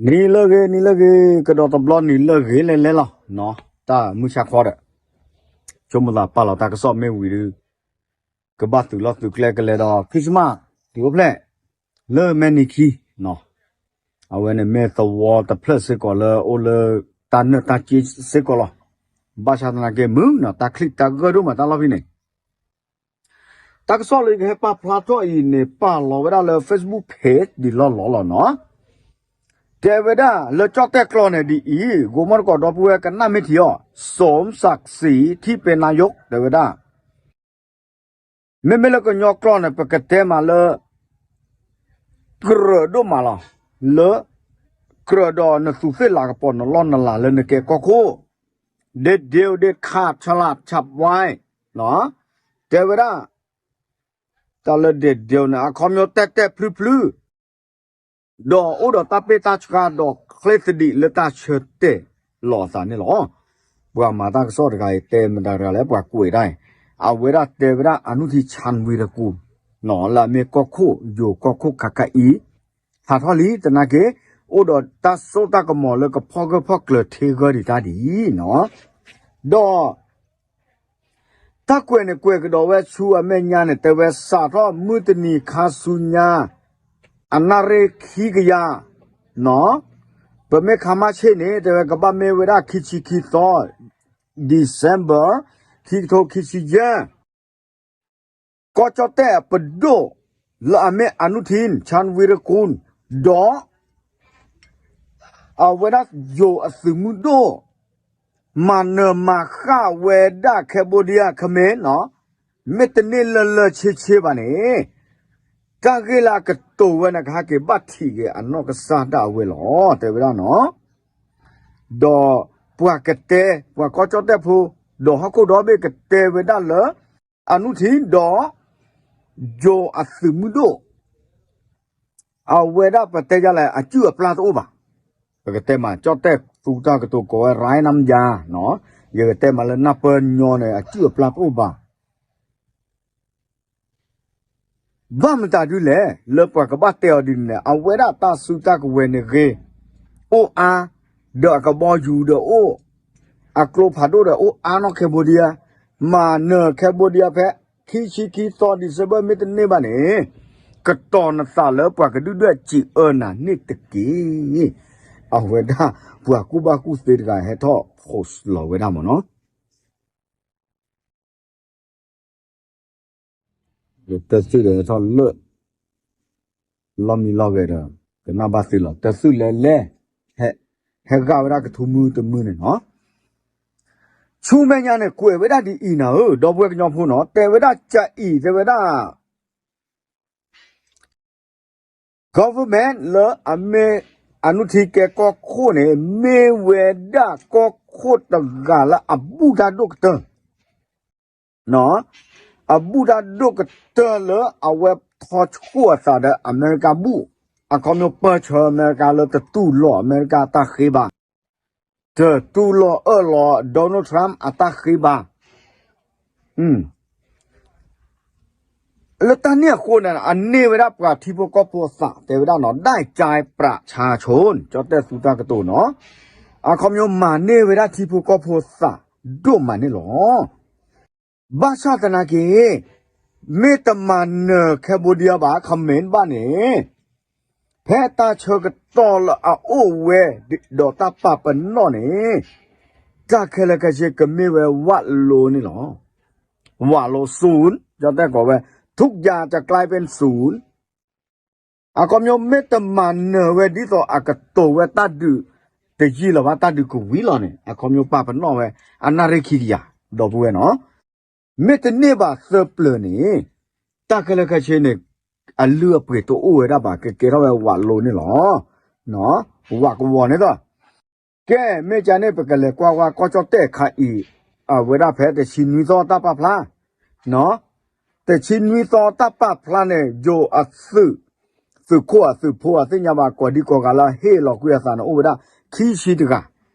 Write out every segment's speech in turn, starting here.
နံၤလၢအဂ့ၤ နံၤလၢအဂ့ၤ ကဒီးတဘျီနံၤလၢအဂ့ၤလဲၣ်လဲၣ်လီၤ. တၢ်မုၢ်ဆါခီဒီး ဆိကမိၣ်သးပာ်လီၤတၢ်ကစီၣ်မ့ၢ်ဝံၤဒီး ကဘၣ်သုးလီၢ်သုးကျဲကလဲၤဒီး Christmas တုၤအိၣ်ဖျဲၣ် လၢမဲၢ်နံၤခံ အဝဲန့ၣ်မ့ၢ်သဝီတဖျၢၣ်စ့ၢ်ကီးလၢအိၣ်လၢတၢ်နၢၣ်တၢ်စ့စ့ၢ်ကီးလီၤ. ဘၣ်ဆၣ်သနာ်က့မုၢ်နီၤ တၢ်ချံၣ်တၢ်ဂၢၢ်ဒိၣ်မးတၢ်လီၢ်ဖဲန့ၣ် တၢ်ကစီၣ်လၢယကဟဲပာ်ဖျါထီၣ်အံၤန့ၣ် ပာ်လီၤဝဲဒၣ်လၢ Facebook page ဒ်လီၢ်လီၢ်လီၤနီၤ. တဲဝဲဒၣ်လၢကၠီၣ်တဲၣ်ကျိာ်န့ၣ်ဒ်အံၤ ဂိၤမီၣ်တကိးဒီပုၢ်ဝဲၢ်ကနၣ်မ့ၢ်ထံအီၤ สมศักดิ์ศรี ထံၣ်ပဲနါယိး တဲဝဲဒၣ် မ့မ့ၢ်လၢကညီကျိာ်န့ၣ် ပကတဲမးလၢ ကြၢးဒိၣ်မးလီၤ. လၢ ကြၢးဒီးနသူးသ့ၣ်လၤကပီၤနလီၢ်နလၤလၢနကဲကီၢ်ခိၣ် ဒ့ဒ့ဒ့ခးဆလးဆးဝါ တဲဝဲဒၣ် တၢ်လၢဒ့ဒ့န့ၣ် အခီပညီတဲာ်တဲာ်ဖျုဖျု ဒီးအိၣ်ဒီးတၢ်ပ့ၢ်တၢ်ဆှါဒီးချ့သဒံးလၢတၢ်ဆၢတဲာ်လီၤအသးန့ၣ်လီၤ. ပှၤမၤတၢ်ကစီၣ်တဂၤအံၤတဲမတၤတဂၤလဲၣ် ပှၤကွဲးတၢ်အံၤ အဝဲဒၣ်တဲဝဲဒၣ်အနုထံဆၣ်ဝံၤတကူၣ် လၢအမ့ၢ်ကီၢ်ခိၣ် ယိၤကီၢ်ခိၣ်ခးခးအံၤ ဟးထီၣ်လံသနာ်က့ အိၣ်ဒီးတၢ်စိတၢ်ကမီၤလၢကဖီၣ်ဂၢၢ်ဖီၣ်ကျၢၤထံဂၢၢ်ဒံးတၢ်ဒ်အံၤနီၤ. ဒီး တၢ်ကွဲးန့ၣ်ကွဲးကဒီးဝဲဆူအမဲာ်ညါန့ၣ် တဲဝဲစးထီၣ်မုၢ်တနံၤခါဆူညါ အနၣ်ရ့ၣ်ခံကယၤ ပမ့ၢ်ခါမါဆ့ၣ်န့ၣ် တဲဝဲကဘၣ်မ့ၢ်ဝဲဒၣ်ခံဆံခံသီ December ခံကထိခံဆံယဲၢ် ကီၢ်ကၠီၣ်တဲၣ်အပဒိၣ် လၢအမ့ၢ်အနုထံ ဆၣ်ဝံၤတကူၣ် ဒီး အဝဲဒၣ်ယိၤအသုးမုၢ်ဒိၣ် မၤနၢၤမၤဃၣ်ဝဲဒၣ် Cambodia ခမ့ၢ်နီၤ မ့ၢ်တန့ၢ်လၢလၢဆ့ဆ့ဘၣ်န့ၣ် တၢ်ဂ့ၢ်လၢအကတိၤဝဲန့ၣ် ကဟဲက့ၤဘၣ်ထံးက့ၤအနီၢ်ကစၢ်ဒၣ်ဝဲလီၤ တဲဝဲဒၣ်နီၤ. ဒီးပှၤကတဲ ပှၤကီၢ်ကၠီၣ်တဲၣ်ဖိ ဒီးဟီၣ်ခိၣ်ဒီဘ့ၣ်ကတဲဝဲဒၣ်လၢ အနုထံဒီး ယိၤအသုးမုၢ်ဒိၣ် အဝဲဒၣ်ပတဲယါလဲၣ် အစုၣ်အပျၢ်တအိၣ်ဘၣ်. ပကတဲမး ကၠီၣ်တဲၣ်သူတၢ်ကတိၤကိးဝဲ ရၢၢ်နၢ်ယါ ယကတဲမးလၢနၢ်ပၢၢ်ညီန့ၣ် အစုၣ်အပျၢ်တအိၣ်ဘၣ်. ဘၣ်မတၤဒ်လဲၣ် လၢပှၤကဘၣ်တဲအီၤဒ်န့ၣ် အဝဲဒၣ်တၢ်စုတၢ်ကဝဲၤန့ၣ်ဂ့ၤ အိၣ်အါ ဒီးအကဘီယူၤဒီးအိၣ် အကျိဖးဒိၣ်ဒီးအိၣ်အါနီၢ် Cambodia မၤနၢၤ Cambodia ဖဲ ခံဆံခံသီ December မ့ၢ်တန့ၢ်ဘၣ်န့ၣ် ကတီၤနသးလၢပှၤကဒုၣ်ဒွဲၣ်စံးအၢနၤန့ၣ်တက့ၢ်. အဝဲဒၣ်ပှၤကူၣ်ဘၣ်ကူၣ်သ့တဂၤဟဲထီၣ် post လီၤဝဲဒၣ်မ့ၢ်နီၤ တၢ်သုၣ်ဒီးဟဲထီၣ်လၢ လီၢ်မံလီၢ်ဂဲၤဒီး ကနၣ်ဘၣ်သ့လီၤ တၢ်သုၣ်လဲၤလဲၤ ဟဲဂၢ်ဝဲဒၣ်ကထူမုၢ်တမုၢ်န့ၣ်နီၤ ဆူမဲာ်ညါန့ၣ် ကွဲးဝဲဒၣ်ဒ်အံၤနၤဧၢ ဒီပုၢ်ဝဲၢ်ကညီဖိနီၤ တဲဝဲဒၣ်ကအံၤ တဲဝဲဒၣ် government လၢအမ့ၢ် အနုထံကဲကီၢ်ခိၣ်န့ၣ် မ့ၢ်ဝဲဒၣ်ကီၢ်ခိၣ်တဂၤလၢအဘူၣ်တၢ်ဒိၣ်ကတၢၢ် အဘူၣ်တၢ်ဒိၣ်ကတၢၢ်လၢအဝဲထီၣ်ဆှိၣ်အသးဒီးအမဲရကၤဘူၣ် အခီပညီပၢၢ်ဆၢအမဲရကၤလၢတတူၢ်လိာ်အမဲရကၤအတၢ်ဃ့ဘါ တတူၢ်လိာ်အၢၣ်လီၤ Donald Trump အတၢ်ဃ့ဘါ လၢတၢ်န့ၣ်အဃိန့ၣ် အန့ၢ်ဝဲဒၣ်ပှၤထံဖိကီၢ်ဖိသး တဲဝဲဒၣ်နီၤ ဒၣ်ကၠဲပြးဆါဆိ ကၠီၣ်တဲၣ်သူတၢ်ကတိၤနီၤ အခီပညီမၤန့ၢ်ဝဲဒၣ်ထံဖိကီၢ်ဖိသးဒိၣ်မးန့ၣ်လီၤ. ဘၣ်ဆၣ်သနာ်က့ မ့ၢ်တမၤနၢၤ Cambodia ဘၣ် ခမ့ၢ်ဘၣ်န့ၣ် ဖဲတၢ်ဆၢကတီၢ်လၢအအိၣ်ဝဲ ဒီးတၢ်ပာ်ပနီၣ်န့ၣ် တၢ်ခဲလၢာ်ခဲဆ့ကမ့ၢ်ဝဲဝးလိၤန့ၣ်လီၤ. ဝးလိၤ soon ကၠီၣ်တဲၣ်ကိးဝဲ ทุกอย่างจะกลายเป็นศูนย์ အခီပညီမ့ၢ်တမၤနၢၤဝဲဒ်သိးအကတိၤဝဲတၢ်ဒုး တယံာ်လီၤဘၣ် တၢ်ဒုးကဝံၤလီၤန့ၣ် အခီပညီပာ်ပနီၣ်ဝဲ အနၣ်ရ့ၣ်ခံကယၤ ဒီပုၢ်ဝဲၢ်နီၤ မ့ၢ်တန့ၢ်ဘၣ်သၢပျၢၤန့ၣ် တၢ်ခဲလၢာ်ခဲဆ့န့ၣ် အလုၢ်အပှ့ၤတအိၣ်ဝဲဒၣ်ဘၣ် ကကဲထီၣ်ဝဲဝးလိၤန့ၣ်လီၤ. ဝးကဝီၤန့ၣ်လီၤ. ကဲ မ့ၢ်ကန့ၣ် ပကလဲၤကွၢ်ဝဲကီၢ်ကၠီၣ်တဲၣ်ခါအံၤ အဝဲဒၣ်ဖဲတဆံနွံသီတၢ်ပာ်ဖျါ တဆံနွံသီတၢ်ပာ်ဖျါန့ၣ် ယိၤအသုး သုးခိၣ်အသုးဖိအသ့ၣ်ညါဘၣ် ကိးဒံကိးဂၤလၢဟ့ၣ်လီၤကွံာ်အသးန့ၣ် အိၣ်ဝဲဒၣ်ခံဆံတဂၤ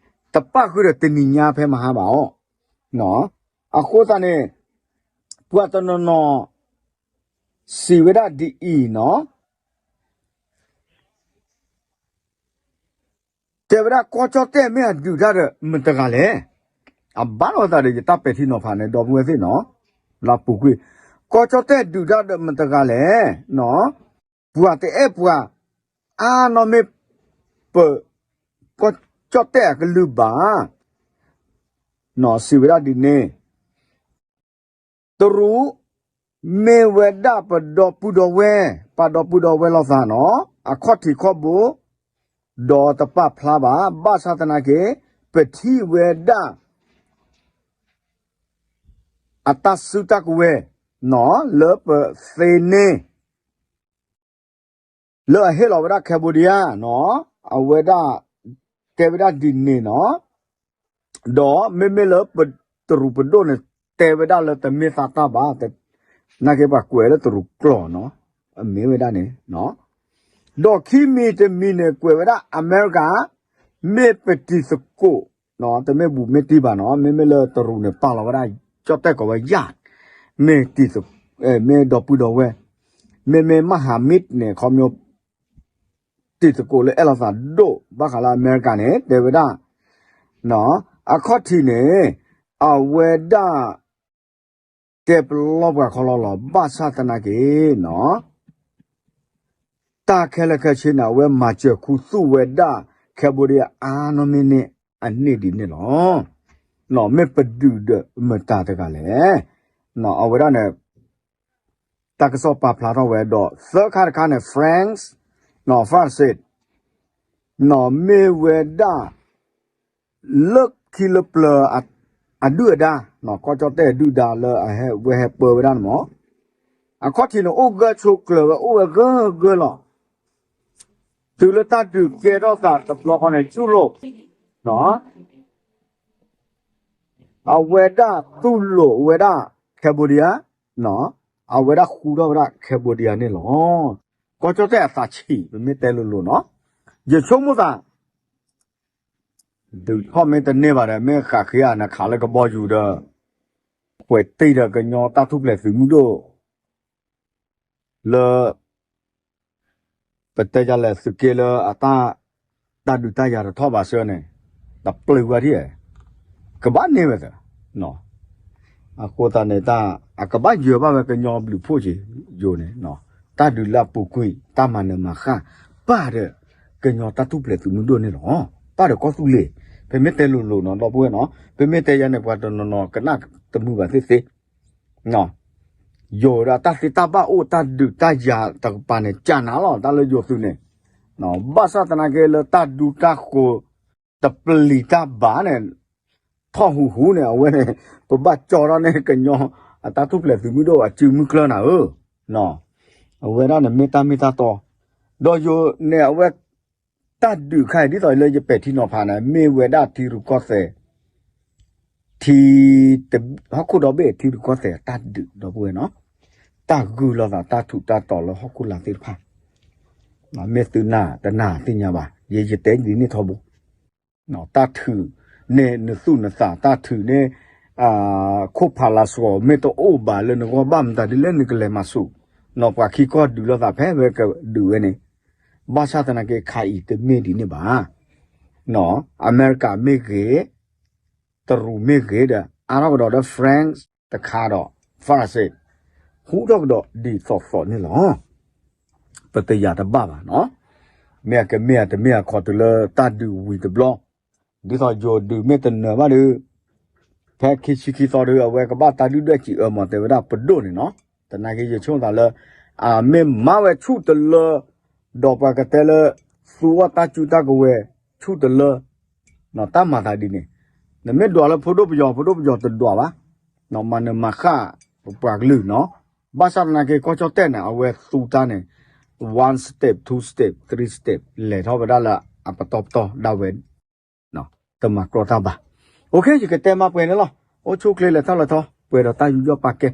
တပၣ်ဃုာ်ဒီးတနံၤညါဖဲမဟါဘၣ်အီၤ အဃိသတးန့ၣ် ပှၤတနီၤနီၤ စံးဝဲဒၣ်ဒ်အံၤနီၤ. တဲဝဲဒၣ်ကီၢ်ကၠီၣ်တဲၣ်မ့ၢ်အဒုးတၢ်ဒီးမတၤတဂၤလဲၣ်. အဘၣ်လိာ်သးဒီးယတၢ်ပဲာ်ထံနီၤဖးန့ၣ် ဒီပုၢ်ဝဲၢ်သ့ၣ်နီၤ, လၢပူၤကွံာ်, ကီၢ်ကၠီၣ်တဲၣ်ဒုးတၢ်ဒီးမတၤတဂၤလဲၣ်. ပှၤတအဲၣ်ပှၤ အါနီၢ်မ့ၢ်ပ ကီၢ်ကၠီၣ်တဲၣ်အကလုၢ်ဘၣ်. စံးဝဲဒၣ်ဒ်န့ၣ် တရူး မ့ၢ်ဝဲဒၣ်ပဒီပုၢ်ဒီဝဲၢ်, ပဒီပုၢ်ဒီဝဲၢ်လိာ်သးနီၤ, အခီၣ်ထံးခီၣ်ဘိ ဒီးတပာ်ဖျါဘၣ်, ဘၣ်ဆၣ်သနာ်က့ ပထံၣ်ဝဲဒၣ် အတၢ်စုတၢ်ကဝဲၤနီၤ လၢပသ့န့ၢ် လၢအဟ့ၣ်လီၤဝဲဒၣ် Cambodia နီၤ, အဝဲဒၣ် တဲဝဲဒၣ်ဒ်န့ၣ်နီၤ, ဒီးမ့မ့ၢ်လၢပတရူးပဒိၣ်န့ၣ် တဲဝဲဒၣ်လၢတမ့ၢ်သးတၢ်ဘၣ်, သနာ်က့ပှၤကွဲးလၢတရူးကျိာ်နီၤ, အမ့ၢ်ဝဲဒၣ်န့ၣ်, ဒီးခံမံၤတမံၤန့ၣ် ကွဲးဝဲဒၣ် America မ့ၢ်ပတံၤသကိး တမ့ၢ်ဘူးမ့ၢ်တံၢ်ဘၣ်နီၤ, မ့မ့ၢ်လၢတရူးန့ၣ် ပာ်လီၤဝဲဒၣ် ကၠီၣ်တဲၣ်ကိးဝဲယၣ်, မ့ၢ်တံၤသ မ့ၢ်ဒီပုၢ်ဒီဝဲၢ်, မ့မ့ၢ်မၤဟးမံးန့ၣ် ခီဖျိ တံၤသကိးလၢအဲၣ်လိာ်သးဒိၣ် ဘၣ်ဃးလၢအမဲရကၤန့ၣ် တဲဝဲဒၣ်, အခီၣ်ထံးန့ၣ် အဝဲဒၣ် ကဲပလီၢ်ပှၤခီလီၤလီၤ ဘၣ်ဆၣ်သနာ်က့နီၤ တၢ်ခဲလၢာ်ခဲဆ့န့ၣ် အဝဲမၤစၢၤခူသူၣ်ဝဲဒၣ် Cambodia အါနီၢ်မ့ၢ်န့ၣ် အန့ၣ်ဒ်န့ၣ်လီၤ. မ့ၢ်ပဒုးဒီးမတၤတဂၤလဲၣ်. အဝဲဒၣ်န့ၣ် တၢ်ကစီၣ်ပာ်ဖျါထီၣ်ဝဲဒီး သၢခါတခါန့ၣ် France, France, မ့ၢ်ဝဲဒၣ် လၢခံလၢပျၢၤ အဒုၣ်အဒါ, ကီၢ်ကၠီၣ်တဲၣ်အဒုၣ်ဒါလၢအဝဲဟဲပၢဝဲဒၣ်န့ၣ်မး, အခီၣ်ထံးန့ၣ် အိၣ်ဂၢၢ်ဆိးကျၢၤဝဲ အိၣ်ဝဲဂၢၢ်ဂၢၢ်လီၤ. တုၤလၢတၢ်ဒုးကဲထီၣ်သးတဘျီဃီန့ၣ် တူၢ်လိာ် အဝဲဒၣ်တူၢ်လိာ်ဝဲဒၣ် Cambodia, အဝဲဒၣ်ဃူထီၣ်ဝဲဒၣ် Cambodia န့ၣ်လီၤ. ကီၢ်ကၠီၣ်တဲၣ်အသးဆံး ပမ့ၢ်တဲလိၤလိၤနီၤ, ယဆိကမိၣ်သး ဒုးထီၣ်မ့ၢ်တန့ၢ်ဘၣ်ဒီး မ့ၢ်ဃးဃ့အနခးလၢကဘီယူၤဒီး ပှဲၤတ့ၢ်ဒီးကညီတၢ်ထူၣ်ဖျဲးသုးမုၢ်ဒိၣ် လၢ ပတဲယၤလဲၣ် သုးက့လၢအတၢ် တၢ်ဒုးတၢ်ယၤတထီၣ်ဘၣ်ဆၢန့ၣ် တပျုာ်ဝဲဒၣ်, ကဘၣ်န့ၢ်ဝဲသၢ အဃိသတးန့ၣ် တၢ်အကဘၣ်ယၢၤဘၣ်ဝဲကညီဘျုးဖှိၣ်က့ၤယိာ်န့ၣ်, တၢ်ဒုးလၢအပူၤကွံာ် တၢ်မၤနၢၤမၤဃၣ် ပၣ်ဒီး ကညီတၢ်ထူၣ်ဖျဲးသုးမုၢ်ဒိၣ်န့ၣ်လီၤ. ပၣ်ဒီးကီၢ်သူလ့ၤ, ပမ့ၢ်တဲလိၤလိၤနီၤ ဒီပုၢ်ဝဲၢ်နီၤ, ပမ့ၢ်တဲယၤန့ၣ် ပှၤတနီၤနီၤကနၣ်တမုာ်ဘၣ်သ့ၣ်သ့ၣ် ယိာ်ဒီးတၢ်သ့တၢ်ဘၣ်အိၣ်တၢ်ဒုးတၢ်ယၤတကပၤန့ၣ် ကနၤလီၤ တၢ်လၢယိာ်သုးန့ၣ်, ဘၣ်ဆၣ်သနာ်က့လၢတၢ်ဒူတၢ်ဃိၤ တပျံၤတၢ်ဘၣ်န့ၣ် ထီၣ်ဟူးဟူးန့ၣ် အဝဲန့ၣ် ပဘၣ်ကၠီထီၣ်န့ၣ် ကညီအတၢ်ထူၣ်ဖျဲးသုးမုၢ်ဒိၣ်အစုမုၢ်ကျၢၢ်နၤဧၢ, အဝဲဒၣ်န့ၣ်မ့ၢ်တၢ်မ့ၢ်တၢ်တီ, ဒီးယိာ်န့ၣ်အဝဲ တၢ်ဒုးခါအံၤဒ်သိးလၢယပဲာ်ထံနီၤဖးန့ၣ် မ့ၢ်ဝဲဒၣ်ထံရူၢ်ကီၢ်သဲး ထံ ဟီၣ်ခိၣ်ဒီဘ့ၣ်ထံရူၢ်ကီၢ်သဲးတၢ်ဒုးဒီပုၢ်ဝဲၢ်နီၤ, တၢ်ဂုာ်လိာ်သးတၢ်ထူးတၢ်တီၤလၢဟီၣ်ခိၣ်လာ်သ့ၣ်တဖၣ်, မ့ၢ်သုနၢ်တနၢ်သ့ၣ်ညါဘၣ်, ယယတဲဒ်န့ၣ်ထီဘိ, တၢ်ထုးန့ၢ်နသူၣ်နသး တၢ်ထုးန့ၢ် ခိၣ်ဖးလၤစှီၤ မ့ၢ်တအိၣ်ဘၣ်လၢနဂီၢ်ဘၣ်မတၤဒ်လဲၣ်နကလဲၤမၤဆူၣ်, ပှၤခံကီၢ်ဒုးလိာ်သးဖဲဝဲကဒုးဝဲန့ၣ်, ဘၣ်ဆၣ်သနာ်က့ခါအံၤတမ့ၢ်ဒ်န့ၣ်ဘၣ် အမဲရကၤမ့ၢ်ဂ့ၤ, တရူးမ့ၢ်ဂ့ၤဒီး အါထီၣ်ကဒီးဒီး France တခါဒီး ဖရၣ်စ့ၣ် ဟူထီၣ်ကဒီးဒ်သိးသိးန့ၣ်လီၤ. ပတယာ်တဘၣ်ဘၣ်နီၤ, မ့ၢ်အကမ့ၢ်အတမ့ၢ်အခီတုၤလၢတၢ်ဒုးဝံၤတဘျီ, ဒ်သိးယိၤဒုးမ့ၢ်တနၢၤဘၣ်ဒီး ဖဲခံဆံခံသီဒီး အဝဲကဘၣ်တၢ်ဒုၣ်ဒွဲၣ်စံးအၢမး တဲဝဲဒၣ်ပဒိၣ်န့ၣ်နီၤ, သနာ်က့ယဆိကမိၣ်သးလၢ အမ့ၢ်မၤဝဲဆူၣ်တလၢ ဒီးပှၤကတဲလၢ သူအီၣ်တၢ်စုတၢ်ကဝဲၤဆူၣ်တလၢ, တၢ်မၤသးဒ်န့ၣ်, နမ့ၢ်ဒွးလၢဖိဒိၣ်ပယီၤ ဖိဒိၣ်ပယီၤတဒွးဘၣ်, မၤနၢၤမၤဃၣ်ပပှၤကလုာ်နီၤ, ဘၣ်ဆၣ်သနာ်က့ကီၢ်ကၠီၣ်တဲၣ်န့ၣ် အဝဲသူတၢ်န့ၣ် one step, two step, three step လဲၤထီၣ်ဝဲဒၣ်လၢအပတီၢ်ပတီၢ်ဒၣ်ဝဲ တမၤကြီတၢ်ဘၣ်. အိၣ်ခ့ ယကတဲမးပှဲၤန့ၣ်လီၤ. အိၣ်ဆူၣ်ချ့လဲၤထီၣ်လဲၤထီ ပှဲၤဒီးတၢ်ယူးယီၣ်ပာ်ကဲ